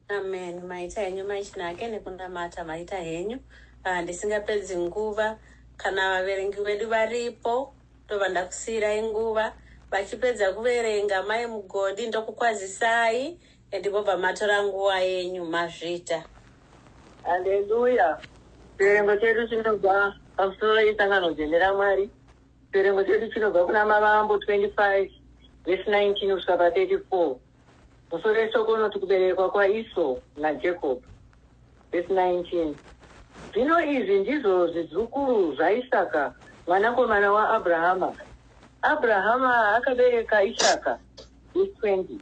Amen. Maita henyu Mai Chinake nekunamata maita henyu. Ah, ndisingapedzi nguva kana vaverengi vedu varipo ndobva ndakusiirai nguva vachipedza kuverenga mai Mugodi ndokukwazisai and vobva matora nguva yenyu mazvita. Haleluya! Chiverengo chedu chinobva pamusoro yesangano dzvene raMwari. Chiverengo chedu chinobva kuna Mavambo 25 vhesi 19 kusvika pa 34. Musoro weshoko unoti kuberekwa kwaEsau naJacob. Vhesi 19. Zvino izvi ndizvo zvizukuru zvaIsaka mwanakomana waAbrahama. Abrahama akabereka Isaka. Vhesi 20.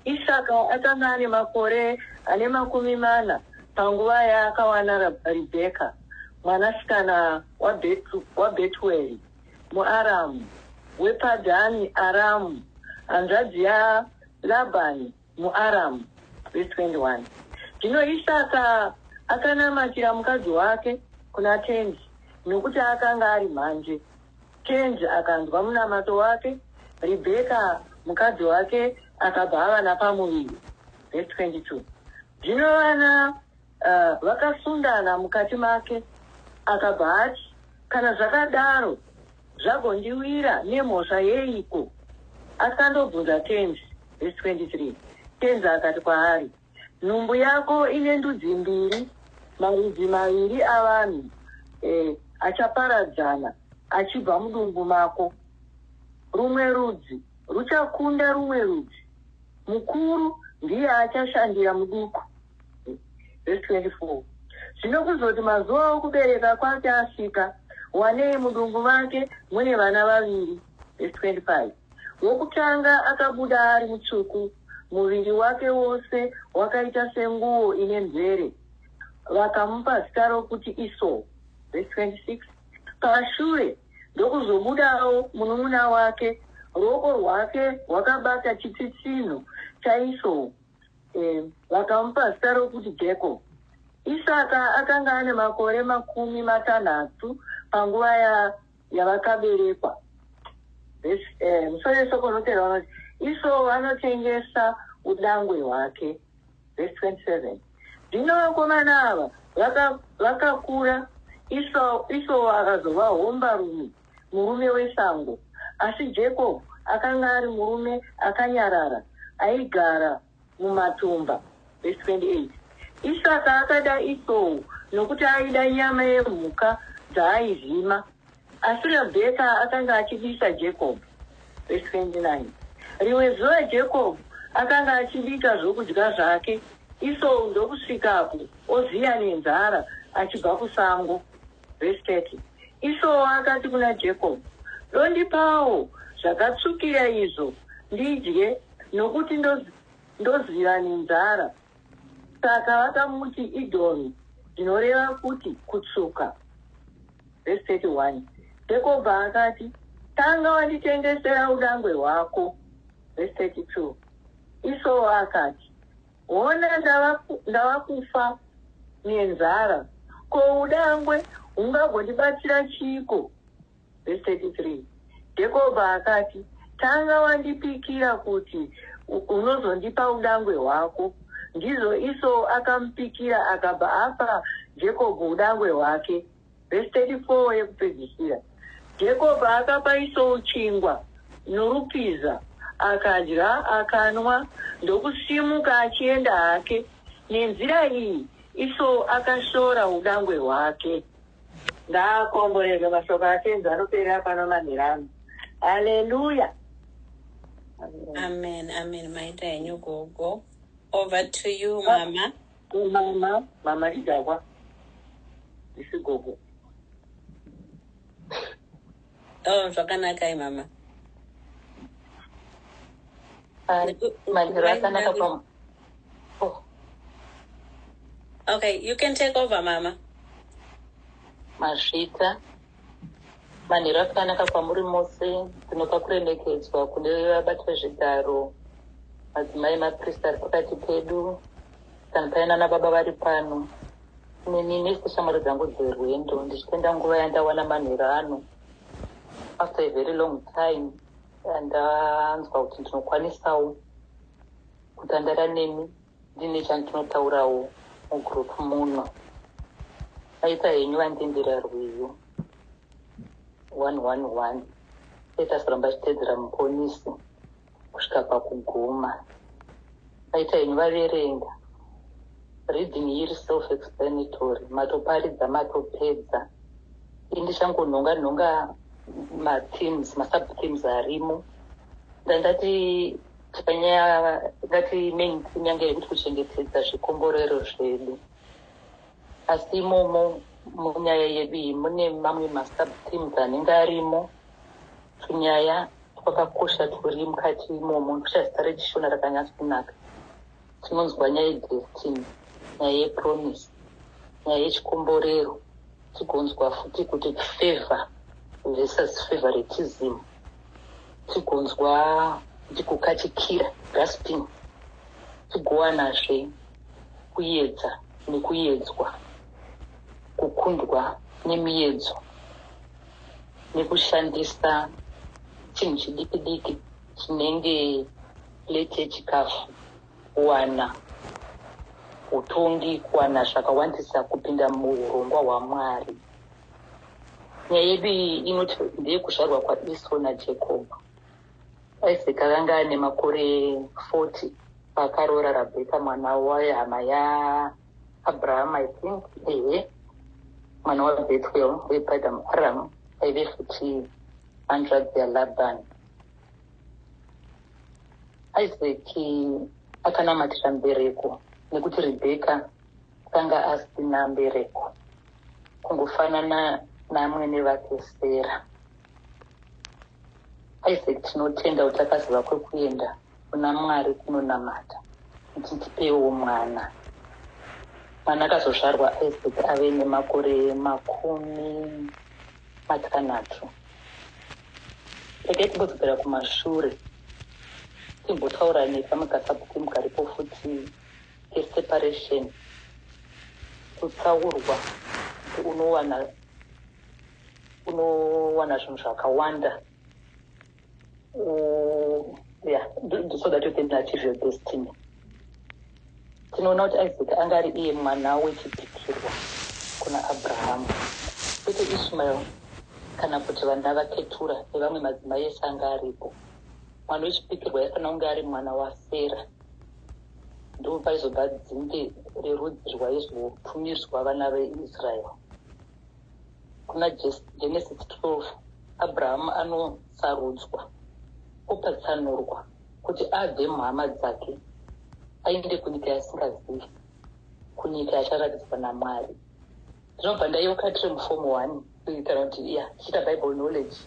Isaka akanga ane makore ane makumi mana panguva yaakawana Ribheka mwanasikana waBhetueri muAramu wePadhani Aramu, hanzvadzi yaLabhani muAramu. Vhesi 21. Zvino Isaka akanamatira mukadzi wake kuna Tenzi, nokuti akanga ari mhanje. Tenzi akanzwa munamato wake, Ribheka mukadzi wake akabva ava napamuviri. Vhesi 22. Zvino vana vakasundana mukati make, akabva ati, Kana zvakadaro zvagondiwira nemhosva yeiko? Akandobvunza Tenzi. Vhesi 23. Tenzi akati kwaari, Nhumbu yako ine ndudzi mbiri, marudzi maviri avanhu eh, achaparadzana achibva mudumbu mako. Rumwe rudzi ruchakunda rumwe rudzi, mukuru ndiye achashandira muduku. Vhesi 24. Zvino kuzoti mazuva okubereka kwake asvika, wanei mudumbu make mune vana vaviri. Vhesi 25. Wokutanga akabuda ari mutsvuku, muviri wake wose wakaita senguo ine mvere, vakamupa zita rokuti Esau. Vhesi 26. Pashure ndokuzobudawo munun'una wake, ruoko rwake rwakabata chitsitsinho chaEsau. Eh, vakamupa zita rokuti Jacob. Isaka akanga ane makore makumi matanhatu panguva ya, yavakaberekwa. Eh, musoro weshoko unotera unoti Esau anotengesa udangwe hwake. Verse 27. Zvino vakomana ava vakakura, vaka Esau, Esau akazova hombarume, murume wesango. Asi Jacob akanga ari murume akanyarara, aigara mumatumba. Verse 28. Isaka akada Esau nokuti aida nyama yemhuka dzaaivhima, asi Rabheka akanga achidisa Jacob. Verse 29. Rimwe zuva Jacob akanga achibika zvokudya zvake, Esau ndokusvikapo oziya nenzara achibva kusango. Verse 30. Esau akati kuna Jacob, Dondipawo zvakatsvukira izvo ndidye, nokuti ndoziva nenzara. Saka vakamuti Idhomi, zvinoreva kuti kutsvuka. Verse 31. Jacob akati, Tanga wanditengesera udangwe hwako. Verse 32. Esau akati, Hona ndava kufa nenzara, ko udangwe hungagondibatsira chiiko? Verse 33. Jakobho akati, Tanga wandipikira kuti unozondipa udangwe hwako. Ndizvo Esau akamupikira akabva apa Jakobho udangwe hwake. Verse 34 yekupedzisira. Jakobho akapa Esau chingwa norupiza, akadya akanwa, ndokusimuka achienda hake. Nenzira iyi Esau akashora udangwe hwake. Ngaakomborerwe mashoko aTenzi anoperera pano manheru ano. Haleluya. Amen, amen. Maita henyu gogo. Over to you mama. Mama, mama chidhakwa. Isi gogo. Oh, zvakanakai mama. Manheru akanaka pa oh. Okay, you can take over mama. Mazvita. Manheru akanaka kwamuri mose. Ndinopa kuremekedzwa kune vabati vezvigaro, madzimai maprista ari pakati pedu, kana paina nababa vari pano. Neni nese shamwari dzangu dzerwendo ndichitenda nguva yandawana manheru ano after a very long time ndanzwa kuti ndinokwanisawo kutandara nemi. Ndine chandinotaurawo mugroup muno. Maita henyu vandindira rwiyo 111 etazoramba tichiteedzera muponisi kusvika pakuguma. Maita henyu vaverenga. Reading iri self explanatory, matoparidza matopedza. Ini ndichangonhonga nhonga mathemes, masubthemes arimo. Ndandati panyaya ngati main theme yange yekuti kuchengetedza zvikomborero zvedu. Asi imomo munyaya yedu iyi mune mamwe masubthemes anenge arimo, tunyaya twakakosha turi mukati imomo. Ndocha zita rechiShona rakanyatsonaka. Tinonzwa nyaya yedestiny, nyaya yepromise, nyaya yechikomborero, tigonzwa futi kuti favor versus favoritism, tigonzwa kuti kukachikira, grasping, tigowanazve kuedza nekuyedzwa, kukundwa nemiedzo nekushandisa chinhu chidiki diki chinenge plate yechikafu kuwana utongi, kuwana zvakawandisa, kupinda muurongwa hwaMwari. Nyaya yedu iyi inoti ndeyekuzvarwa kwaEsau naJacob. Isaac akanga ane makore 40 paakaroora Rabheka, mwana wehama yaAbraham, I think, ehe, mwana waBethuel wePadan Aram, aive futi hanzvadzi yaLaban. Isaac akanamatira mbereko nekuti Rebheka akanga asina mbereko, kungofanana naamwene vake Sera. Isaac tinotenda kuti akaziva kwekuenda kuna Mwari kunonamata kuti tipewo mwana. Mwana akazozvarwa Isaac ave nemakore 60. Regai timbodzokera kumashure timbotaura nekamwe kasubtheme karipo futi keseparation, kutsaurwa, kuti unowana zvinhu zvakawanda, yeah, so that you can achieve your destiny. Tinoona kuti Isaac anga ari iye mwana wechipikirwa kuna Abrahamu, kwete Ishmael kana kuti vana vaKetura nevamwe madzimai ese anga aripo. Mwana wechipikirwa aifanira kunge ari mwana waSera, ndo paizobva dzinde rerudzi rwaizotumirwa vana veIsrael. Kuna Genesis 12, Abrahamu anosarudzwa, opatsanurwa kuti abve muhama dzake aende kunyika yasingazivi, kunyika yacharatidzwa naMwari. Ndinobva ndayeuka tiri muform one kana kuti ya tichiita Bible knowledge,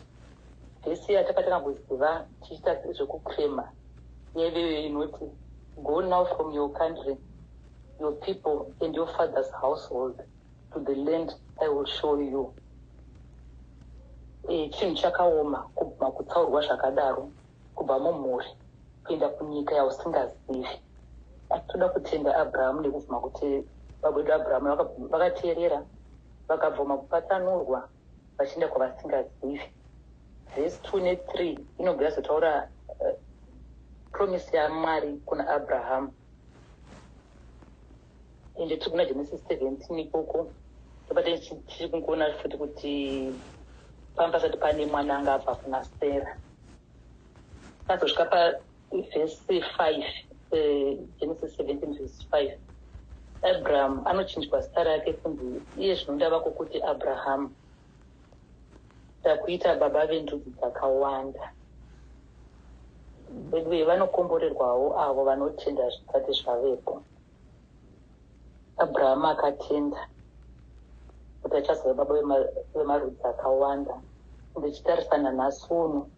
vhesi yatakatanga kuziva tichiita zvekucrema yaiveyo inoti, "Go now from your country, your people and your father's household to the land I will show you." Chinhu chakaoma kubva kutsaurwa zvakadaro, kubva mumhuri kuenda kunyika yausingazivi. Asi toda kutenda Abrahamu nekubvuma kuti baba vedu Abrahamu vakateerera, vakabvuma kupatsanurwa vachienda kwavasingazivi. Vhesi 2 ne3 inobva yazotaura promise yaMwari kuna Abrahamu. Ende tiri kuna Genesis 17 ikoko, tobata tichiri kungoona futi kuti panga pasati pane mwana anga abva kuna Sera. Tazosvika pavhesi 5, Genesis 17 vhesi 5, Abraham anochinjwa zita rake kunzi iye zvino ndava kwokuti Abrahamu, takuita baba vendudzi dzakawanda. Veduve, vanokomborerwawo avo vanotenda zvisati zvavepo. Abrahamu akatenda kuti achazova baba vemarudzi akawanda. Ndichitarisana nhasi uno,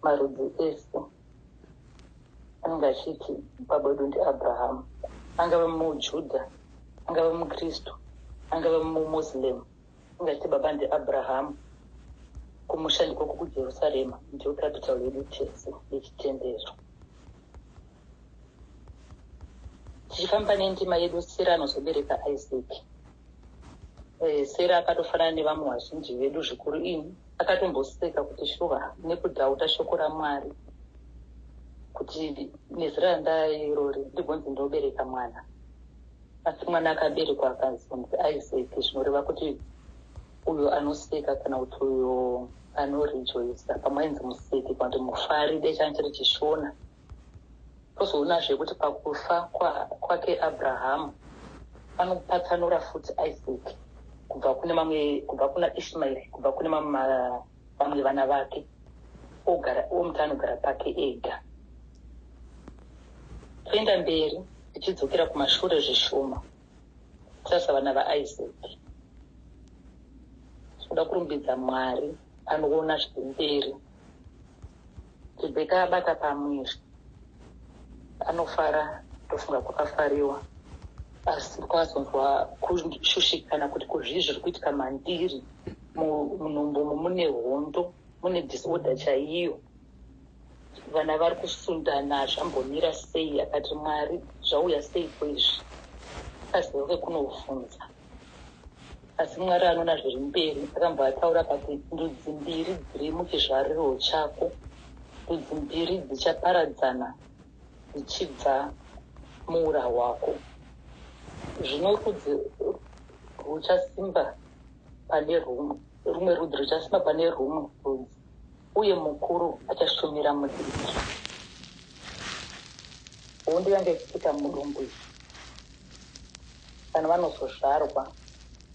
marudzi ese anenge achiti baba wedu ndiAbrahamu, angave muJudha, angave muKristu, angave muMuslim, anenge achiti baba ndiAbrahamu. Kumusha ndikoko kuJerusarema, ndiyo capital yedu tese yechitendero. Tichifamba nendima yedu, Sera anozobereka Isaac. Sera akatofanana nevamwe vazhinji vedu, zvikuru ini, akatomboseka kuti shuwa, nekudoubta shoko raMwari. Kuti nezera randairori ndigonzi ndobereka mwana. Asi mwana akaberekwa akazonzi Isaac, zvinoreva kuti uyo anoseka kana kuti uyo anorejoisa, pamwe ainzi museki kana kuti mufari, dai changa chiri chiShona. Tozoonazve kuti pakufa kwake Abrahamu anopatsanura futi Isaac kubva kune mamwe, kubva kuna Ishmaeri, kubva kune vamwe vana vake, ogara omuti anogara pake ega. Toenda mberi tichidzokera kumashure zvishoma, tarisa vana vaIsaac. Tinoda kurumbidza Mwari anoona zviri mberi. Rebheka abata pamuviri, anofara, ndofunga kwakafariwa, asi kwazonzwa kushushikana kuti kuzvii zviri kuitika mandiri. Munhumbu mune hondo, mune disorder chaiyo, vana vari kusundana, zvambomira sei? Akati, "Mwari, zvauya seiko izvi?" Akaziva kunobvunza, asi Mwari anoona zviri mberi akambva ataura akati, "Ndudzi mbiri dziri muchizvariro chako, ndudzi mbiri dzichaparadzana dzichibva muura hwako. Zvino rudzi ruchasimba pane rumwe, rumwe rudzi ruchasimba pane rumwe rudzi, uye mukuru achashumira mudiki." Hondo yanga ichiitika mudumbu iyi. Kana vanozozvarwa,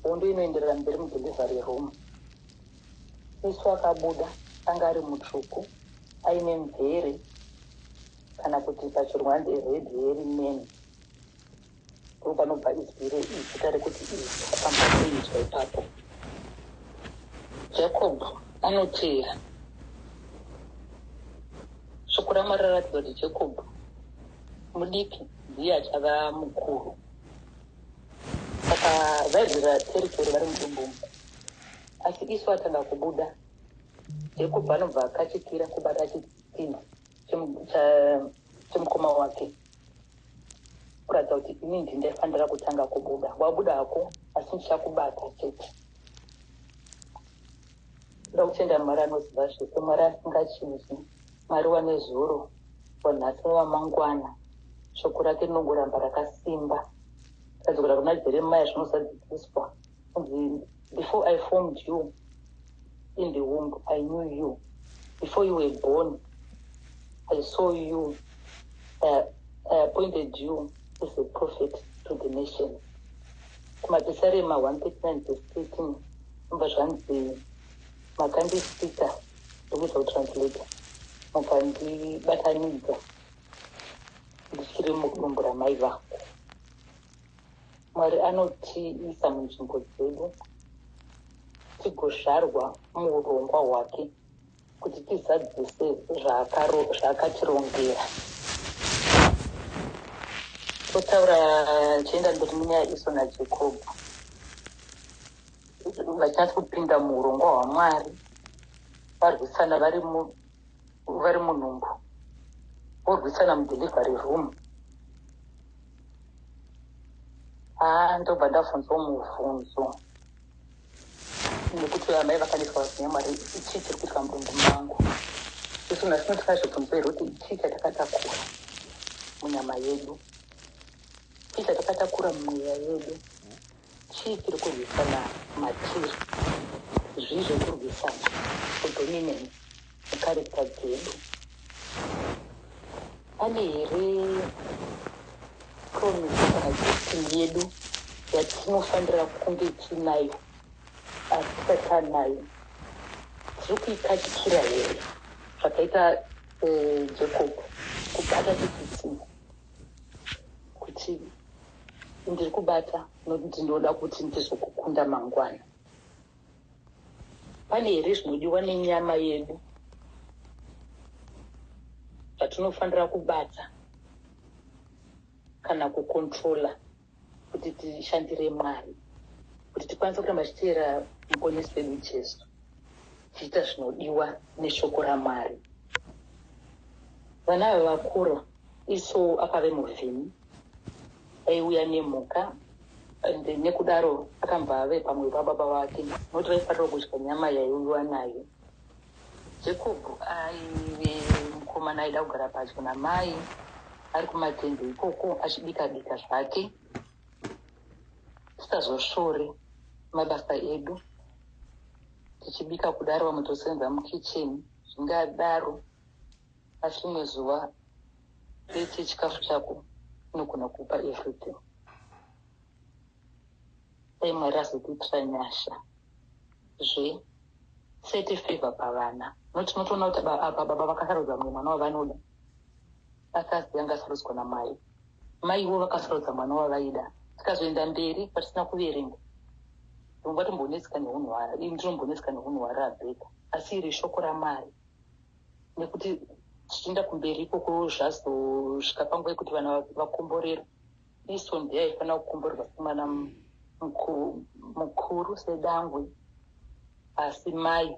hondo inoenderera mberi mudelivery room. Isu akabuda anga ari mutsvuku, aine mvere, kana kuti pachirungu hanzi red hairy man. Ndo panobva izwi rezita rekuti Izwi, akambva kuinzwa ipapo. Jacob anoteera. Shoko raMwari raratidza kuti Jacob mudiki ndiye achava mukuru. Saka vairwira territory vari mudumbu umu, asi Isu atanga kubuda, Jacob anobva akachikira kubata chitsindi chemukoma wake, kuratidza kuti ini ndindaifanira kutanga kubuda. Wabuda hako, asi ndichakubata chete. Ndoda kutenda Mwari anoziva zvese, Mwari asingachinji, Mwari wanezuro, wanhasi newamangwana. Shoko rake rinongoramba rakasimba. Tikadzokera kuna Jeremiah, zvinozadzikiswa kunzi, "Before I formed you in the womb, I knew you. Before you were born, I saw you. I appointed you as a prophet to the nations." Kumapisarema 139 verse 13 nobva zvanzi, "Makandisika," ndokuita kutranslate, "mukandibatanidza ndichiri mudumbu ramai vangu." Mwari anotiisa munzvimbo dzedu, tigozvarwa muurongwa hwake kuti tizadzise zvaakatirongera. Totaura chienda mberi munyaya Iso naJacob vachinatsa kupinda muurongwa hwaMwari. Varwisana vari munhumbu, vorwisana mudelivery room. Haa, ndobva ndabvunzwa mubvunzo nekuti amai vakaniswa vazinyamwari, chii chiri kuitika mudumbu mangu? Isu nhasi tinotikazvibvunzo here kuti chii chatakatakura munyama yedu, chii chatakatakura mumweya yedu, chii chiri kurwisana matiri, zvii zviri kurwisana kudominance mucharacter dzedu? Pane here promise kana destiny yedu yatinofanira kunge tinayo asi tisati tanayo? Tiri kuikachikira here zvakaita Jacob kubata chitsitsinho, kuti ndiri kubata nokuti ndinoda kuti ndizokukunda mangwana? Pane here zvinodiwa nenyama yedu zvatinofanira kubata kana kucontrola kuti tishandire Mwari, kuti tikwanise kuramba tichiteera Muponesi wedu Jesu, tichiita zvinodiwa neshoko raMwari? Vana ava vakura, Iso akave muvhimi, aiuya nemhuka, and nekudaro akambva ave pamwe pababa vake, nokuti vaifanira kudya nyama yaiuyiwa nayo. Jacob aive mukoma. Mwanakomana aida kugara padyo namai ari kumatende ikoko achibika bika zvake. Tisazosvore mabasa edu tichibika kudaro, vamwe tosenza mukicheni, zvingadaro, asi rimwe zuva plate yechikafu chako inogona kupa everything. Dai Mwari azotiitira nyasha zve sete favor pavana, nokuti tinotoona kuti apa baba vakasarudza mumwe mwana wavanoda, akazi anga asarudzwa naMwari, maiwo vakasarudza mwana wavaida. Tikazoenda mberi patisina kuverenga, ndingatombonetseka neunhu, ini ndinombonetseka neunhu hwaRabheka, asi iri shoko raMwari, nekuti tichienda kumberi ikoko zvazosvika panguva yekuti vana vakomborerwa. Iso ndiye aifanira kukomborerwa semwana mukuru, sedangwe, asi mai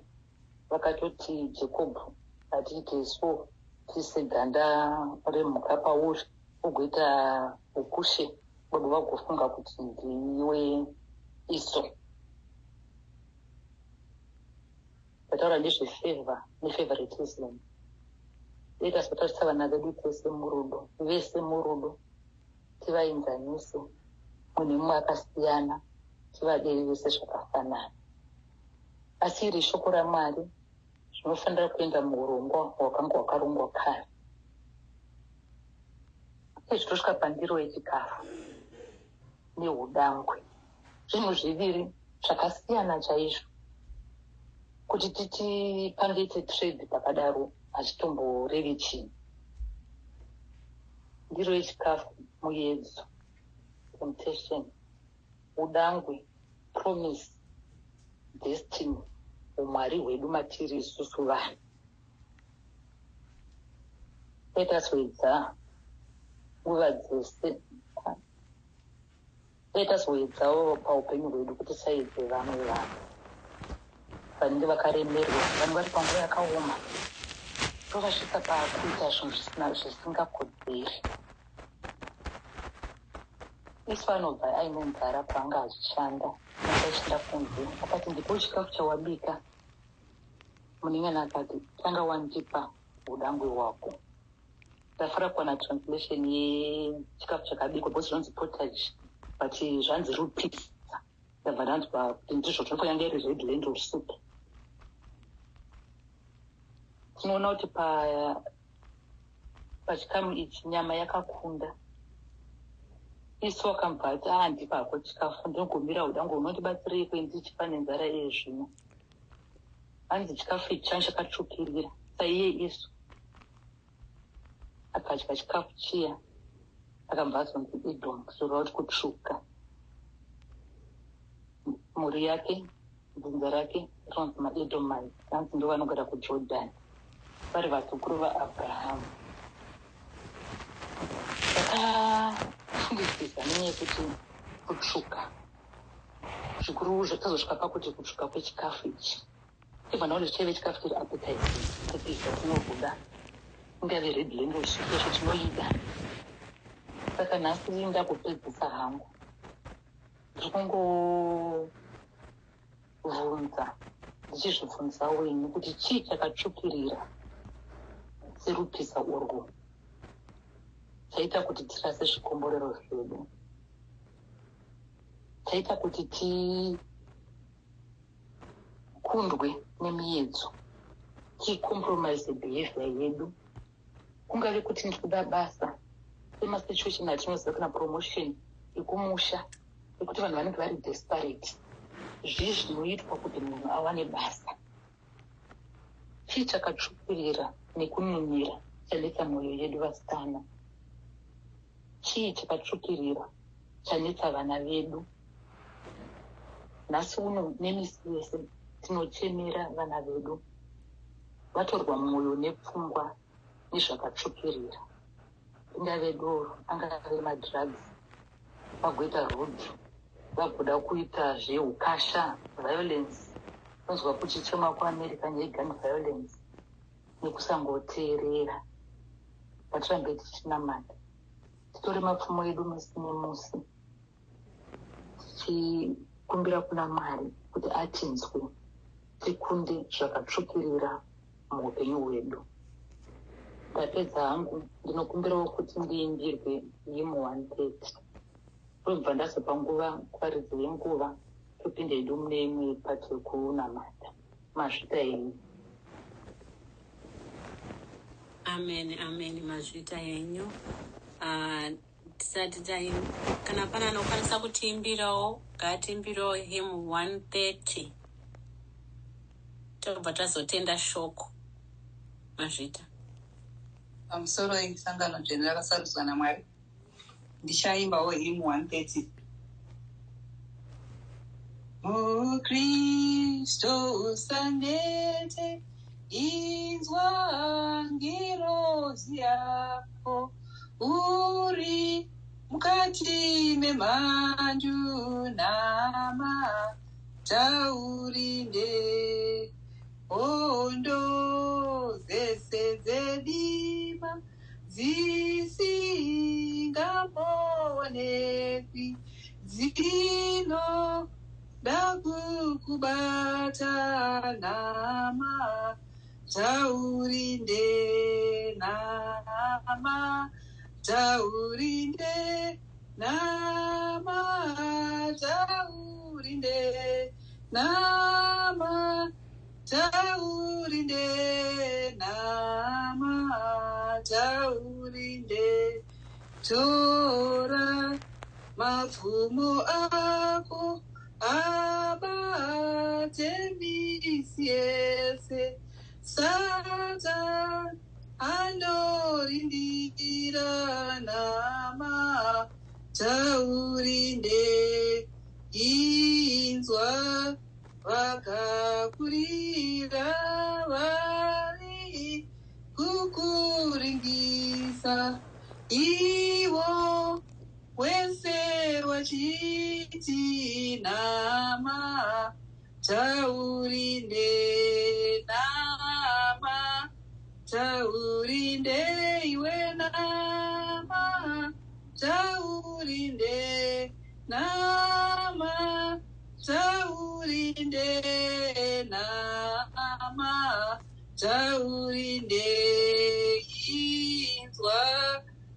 vakatoti, "Jakobho, hatiite so, tiise ganda remhuka pauri, ugoita ukushe, baba vagofunga kuti ndiwe Iso." Ndataura nezvefavor nefavoritism. Let us vatarisa vana vedu tese murudo, vese murudo, tivaenzanise, mumwe nemumwe akasiyana, tivadei vese zvakafanana. Asi iri shoko raMwari, zvinofanira kuenda muurongwa hwakanga hwakarongwa kare. Izvi tosvika pandiro yechikafu neudangwe, zvinhu zviviri zvakasiyana chaizvo. Kuti titi pangaite trade pakadaro hachitomborevi chinhu. Ndiro yechikafu muedzo, temptation; udangwe, promise, destiny, umwari hwedu matiri isusu vanhu. Let us wedza nguva dzese, let us wedzawo paupenyu hwedu kuti tisaedze vamwe vanhu vanenge vakaremerwa, vanenge vari panguva yakaoma, tovasvitsa pakuita zvinhu zvisingakodzeri. Isu anobva aine nzara kwaanga achishanda, anga achienda kunze, akati, "Ndipo chikafu chawabika." Munin'ina akati, "Tanga wandipa udangwe hwako." Ndafara kuwana translation yechikafu chakabikwa, because zvinonzi pottage, but zvanzi rupisa. Ndabva ndanzwa kuti ndizvo tinofanira yange iri red lentil soup. Tinoona kuti pachikamu ichi nyama yakakunda. Isu akambva ati, "A, ndipa hako chikafu, ndinogomira udangwe, unondibatsireiko ndichifa nenzara iye zvino?" Hanzi chikafu ichi changa chakatsvukirira saiye. Isu akadya chikafu chiya, akabva azonzi Edom, zvoreva kuti kutsvuka. Mhuri yake, dzinza rake rinonzi maEdomite, hanzi ndo vanogara kuJordan, vari vazukuru vaAbrahamu. Ndakafungisisa nenyaya yekuti kutsvuka zvikuru tazosvika pakuti kutsvuka kwechikafu ichi, tibva ndaona kuti chaive chikafu chiri appetizing, kupisa tinobuda, ingave red lentil soup yacho tinoida. Saka nhasi ndakupedzisa hangu, ndiri kungovhunza, ndichizvibvunza wenyu kuti chii chakatsvukirira serupisa urwu chaita kuti tirase zvikomborero zvedu, chaita kuti tikundwe nemiedzo, ticompromise behavior yedu? Kungave kuti ndiri kuda basa, semasituation atinoziva, kana promotion ekumusha, ekuti vanhu vanenge vari desperate, zvii zvinoitwa kuti munhu awane basa? Chii chakatsvukirira nekununira chanetsa mwoyo yedu vasikana? Chii chakatsvukirira chanetsa vana vedu nhasi uno? Nemisi yese tinochemera vana vedu vatorwa mwoyo nepfungwa nezvakatsvukirira, ingave doro, angave madrugs, vagoita rude, vagoda kuita zveukasha, violence. Unzwa kuchichema kuAmerica negun violence nekusangoteerera. Ngatirambe tichinamata, titore mapfumo edu musi nemusi, tichikumbira kuna Mwari kuti atinzwe, tikunde zvakatsvukirira muupenyu hwedu. Ndapedza hangu, ndinokumbirawo kuti ndiimbirwe hymn 130, ndobva ndazopa nguva kuvaridzi venguva, topinda hedu mune imwe part yekunamata. Mazvita henyu. Amen, amen. Mazvita henyu. Tisati tai, kana pane anokwanisa kutiimbirawo, ngaatiimbirawo hymn 130, tobva tazotenda shoko. Mazvita. Pamusoro isangano dzvene rakasarudzwa naMwari. Ndichaimbawo hymn 130. Mukristo, usanete, inzwa ngirozi yako, uri mukati memhandu, nama taurinde. Hondo dzese dzedima dzisingamboonekwi dzinoda kukubata, nama taurinde, nama taurinde, nama taurinde, nama taurinde, nama taurinde. Tora mapfumo ako, abate misi yese. Satan anorindira, nama taurinde. Inzwa vakakurira vari kukuringisa, ivo wese wachiti nama taurinde, nama taurinde, iwe nama taurinde, nama taurinde, nama taurinde. Inzwa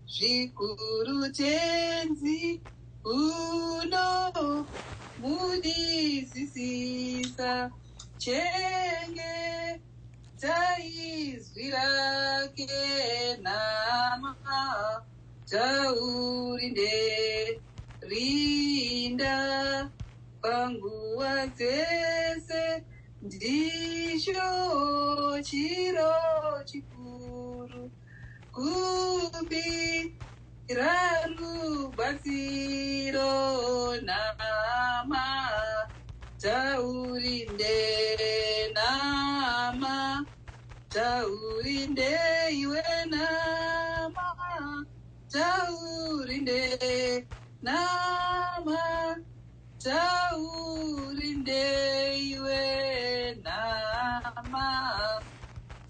zvikuru, Tenzi uno mudisisisa, chenge taizwi rake, nama taurinde. Rinda panguva dzese, ndicho chiro chikuru, kumbira rubatsiro, nama taurinde, nama taurinde, iwe nama taurinde, nama taurinde, iwe nama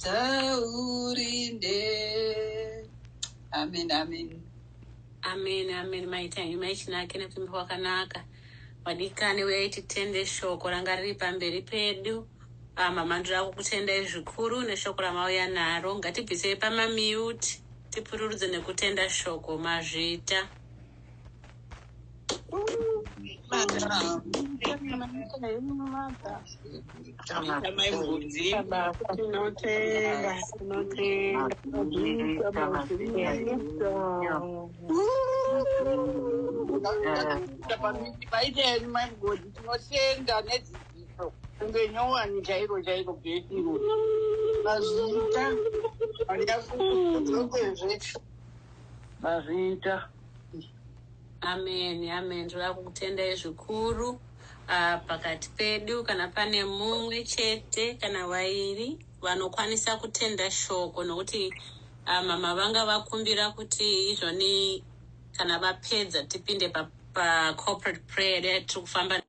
taurinde. Amen, amen. Amen, amen. Maita henyu maichinake nekuimba kwakanaka. Vadikani, uyai titende shoko ranga riri pamberi pedu. Mama, ndoda kukutendai zvikuru neshoko ramauya naro. Ngatibvisei pamamute, tipururudze nekutenda shoko. Mazvita. Maita mai Mugudzi. Tinotenda, tinotenda. Mazvita, mazvita. Maita henyu mai Mugodzi, tinotenda nedzidziso, kunge nyowani chairo chairo bhesiro. Mazvita, handiyakudzokezve. Mazvita. Amen, amen. Ndoda kukutendai zvikuru. Pakati pedu kana pane mumwe chete kana vairi vanokwanisa kutenda shoko, nokuti mama vanga vakumbira kuti izvoni kana vapedza tipinde pacorporate prayer tiri kufamba.